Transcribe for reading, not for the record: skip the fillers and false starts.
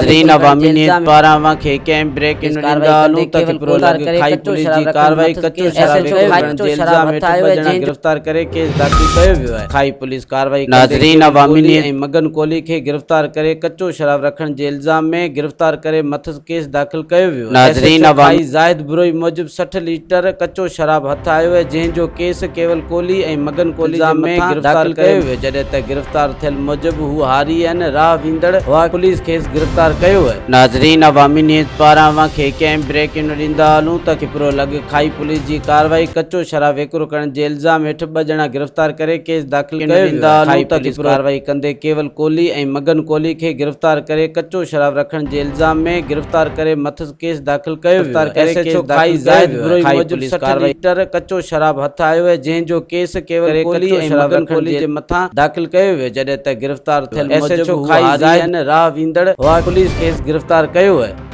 ناظرين وڪرو ڪرڻ عوامي جي نيوز الزام پاران اوهان کي ڪنهن بريڪ پوليس نه ڪارروائي ڏيندا ڪندي هلون ته ڪيول کپرو گرفتار لڳ ڪري کائي ڪچو پوليس شراب جي رکڻ ڪارروائي مٿس ڪچو ڪيس شراب ايس ايڇ او وڪرو کائي ڪرڻ ڪچو جي شراب الزام هٿ هيٺ آيو ٻه آهي ڄڻا جنهن جو گرفتار ڪري ڪيس داخل ڪيو ويو آهي کائي پوليس ڪارروائي ڪندي ناظرين ڪيول عوامي ڪولهي نيوز ۽ مگن ڪولهي کي گرفتار ڪري ڪچو شراب رکڻ جي الزام ۾ گرفتار ڪري مٿس ڪيس داخل ڪيو ويو آهي ايس ايڇ ناظرين او عوامي کائي زاهد بروهي موجب 60 ليٽر ڪچو شراب هٿ آيو آهي جنهن جو ڪيس ڪيول ڪولهي ۽ مگن ڪولهي جي الزام ۾ مٿان گرفتار داخل ڪري ڪيو ويو جڏهن ته گرفتار ٿيل موجب هو هاري آهن راهه ويندڙ هئا پوليس کيس گرفتار ڪيو آهي. ناظرين عوامي نيوز پاران اوهان کي ڪنهن بريڪ نه ڏيندا هلون ته کپرو لڳ کائي پوليس جي ڪارروائي ڪچو شراب وڪرو ڪرڻ جي الزام هيٺ ٻه ڄڻا گرفتار ڪري ڪيس داخل نه ڪيو ويو ڏيندا آهي هلون کائي ته پوليس کپرو ڪارروائي ڪندي ڪيول ڪولهي ۽ مگن ڪولهي کي گرفتار ڪري ڪچو شراب رکڻ جي الزام ۾ گرفتار ڪري مٿس ڪيس داخل ڪيو ويو آهي ايس ايڇ او کائي زاهد بروهي موجب 60 ليٽر ڪچو شراب هٿ آيو آهي جنهن جو ڪيس ڪيول ڪولهي ۽ مگن ڪولهي جي مٿان داخل ڪيو ويو جڏهن ته گرفتار ٿيل موجب هو هاري آهن راهه ويندڙ هئا پوليس کيس گرفتار ڪيو آهي.